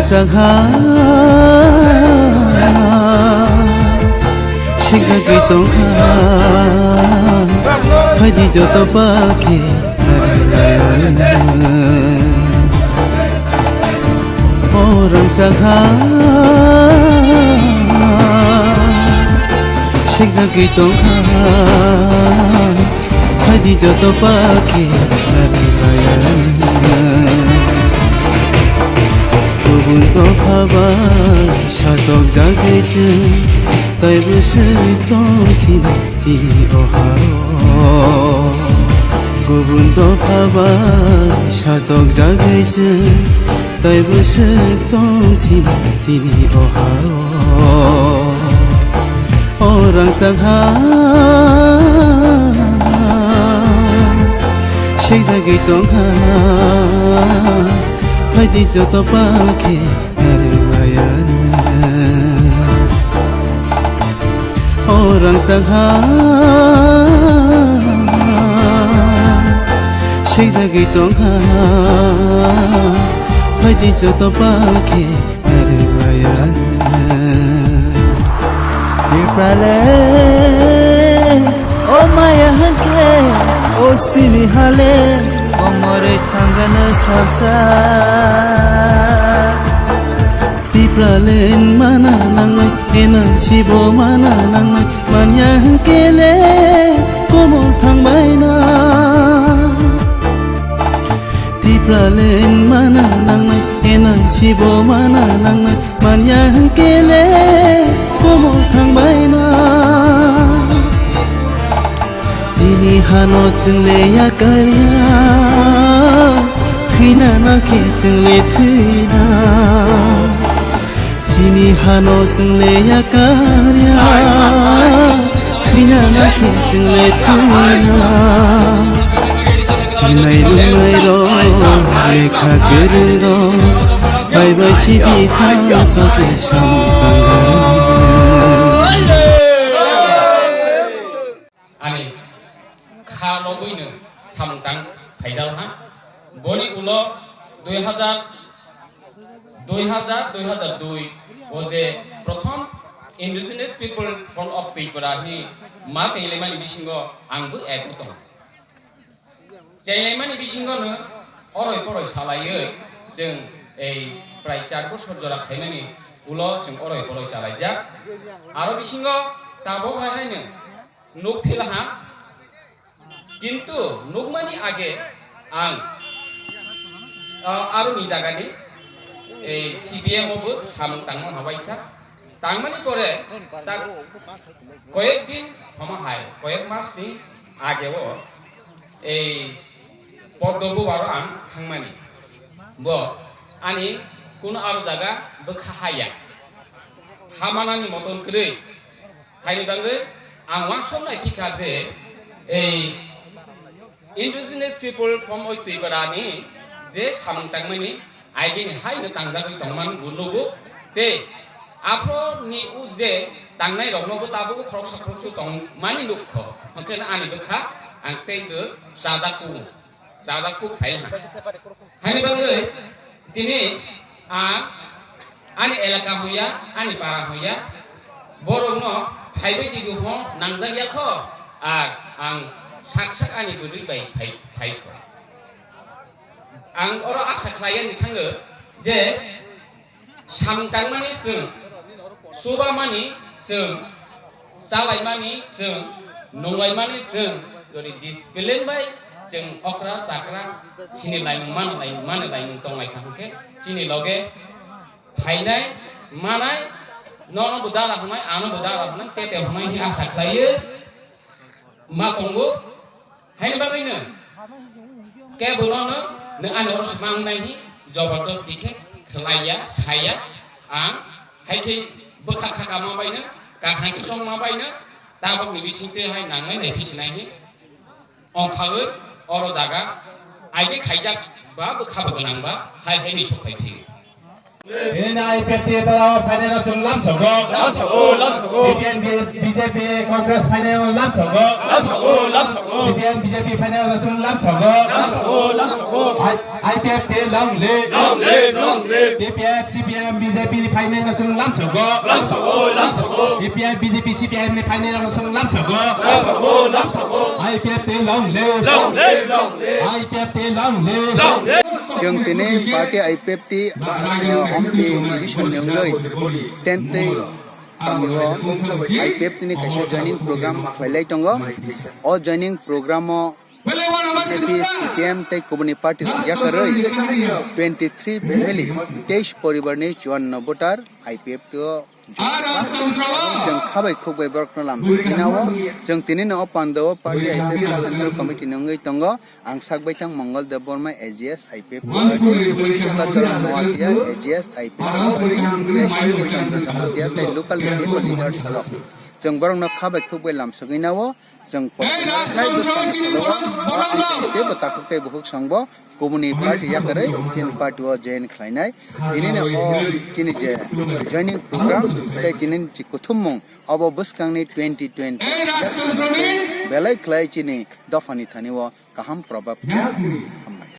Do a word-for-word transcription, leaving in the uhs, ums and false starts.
Sakha sikjagwi tongkha, phaidi joto pakhe. O rang sakha sikjagwi tongkha, phaidi joto pakhe narwlaiya. Kubun dopha bai satokjagwi chwng, taibo swk tong sini chini o ha-o. Kubun dopha bai satokjagwi chwng, taibo swk tong sini chini o ha-o. O rang sakha sikjagwi tongkha, phaidi joto pakhe narwlaiya. O rang sakha sikjagwi tongkha, phaidi joto pakhe. Tiprale, o maya hwnkhe, o sini hale, o moroi thangana sacha. Tiprale mana nangnai, enang sibo mana nangnai, manya hwnkhe le komol thangbai na. Tipralen mana nangnai, enang sibo mana nangnai, manya hwnkhe le komol thangbai na. Chini hano chwng le yakarya, thwina na khe chwng le thwina. Chini hano chwng le yakarya, thwina na khe chwng le thwina. Sinai nungnai rok, lekha kwrwng rok, phaibai sidi thang sok le samung tangkha. Ani kha lobwino samung tang phaijak ha. Boni ulo dui hazar, dui hazar, dui hazar dui o je prothom Indigenous People Forum of Tripura hi ma chenglaimani bisingo ang bo ek tongo. Chenglaimani bisingo no oroi poroi salaiwi chwng ei prai char bosor jora khaimani ulo chwng oroi poroi chalaijak. Aro bisingo tabuk hai haino nuk phila ha. Kintu nukmani age ang, ah, aroni jagani ei C B M o bo samung tangma habaisa. Tangmani pore ta koyek din homa hai, koyek mas ni age o ei Poddo bubar ang thangmani. Bo ani kuno aro jaga bwkha haya. Hamanani moton kwrwi. Haini bagwi ang uansuk nai phikha je ei Indigenous People Forum of Tripura ni je samung tangmani aigini haino tangjagwi tongmani bo nugo tei aphro ni o je tangnai rokno bo tabuk khoroksa khoroksa tongmani nukho. Hwnkhe ani bwkha ang tei bo chajak kugo. Chajak kuk phai ha. Haini bagwi tini ang ani elaka huya, ani para huya, borokno phaibai di ho nangjak ya kho, ar ang sak sak ani bwrwi bai phai, phai kho. Ang oro asa khlai yani thango je Samung tangmani chwng, chubamani chwng, chalaimani chwng, nunglaimani chwng, jodi discipline bai chwng okra chakra chini laimung mano, laimung mano, laimung tonglai kha hwnkhe chini loge phainai, manai, nono bo dara hwnai, ano bo dara hwnai, tete hwnai hi asa khlaiwi ma tongo. Haini bagwino kebo nono nwng ani oro smangnai hi jobordosti khe khlaiya, saya ang, hai khe bwkha khaka ma baino, kahai khe song ma baino, tabokni bisingtwi hai nangnai nai phisinai hi ongkhawi oro jaga aidi khaijak ba bwkha bo gwnang ba hai haini sok phai phi. N I P F T tala final o chwng lamsogo. Lamsogo, lamsogo. C P M, B J P, Congress final o lamsogo. Lamsogo, lamsogo. C P M, B J P final o chwng lamsogo. Lamsogo, lamsogo. I-, I P F T long live. Long live, long live. T P F, C P M, B J P ni final o chwng lamsogo. Lamsogo, lamsogo. T P F, B J P, C P M ni final o chwng lamsogo. Lamsogo, lamsogo. I P F T long live. Long live, long live. I P F T long live. Long live. Chwng tini party I P F T, eh, Omti division ni wngwi ten tei tangwi o I P F T ni kaisa joining program khlailai tongo. O joining program o B J P, C P M tei kubuni party rok yakarwi twenty three family, teis poribar ni chuanno voter I P F T o Chwng kha bai khuk bai borokno lam sina o. Chwng tini no o panda o party I P F T Central Committee ni wngwi tongo. Ang sak bai thang Mongol Debbarma A G S I P F T, Shukla Charan Noatia A G S I P F T, tei Shukla Chandra Jamatia tei local leaders rok. Chwng borokno kha bai khuk bai lam sogwi na o. Chwng poisa sai bwskangni salo o, o ang tei bo takhuk tei bukhuk songbo kubuni party yakarwi chini party o join khlainai. Tinino o chini je joining program tei chini je kuthumung obo bwskangni twenty twenty belai khlai chini dophani thani o kaham probab.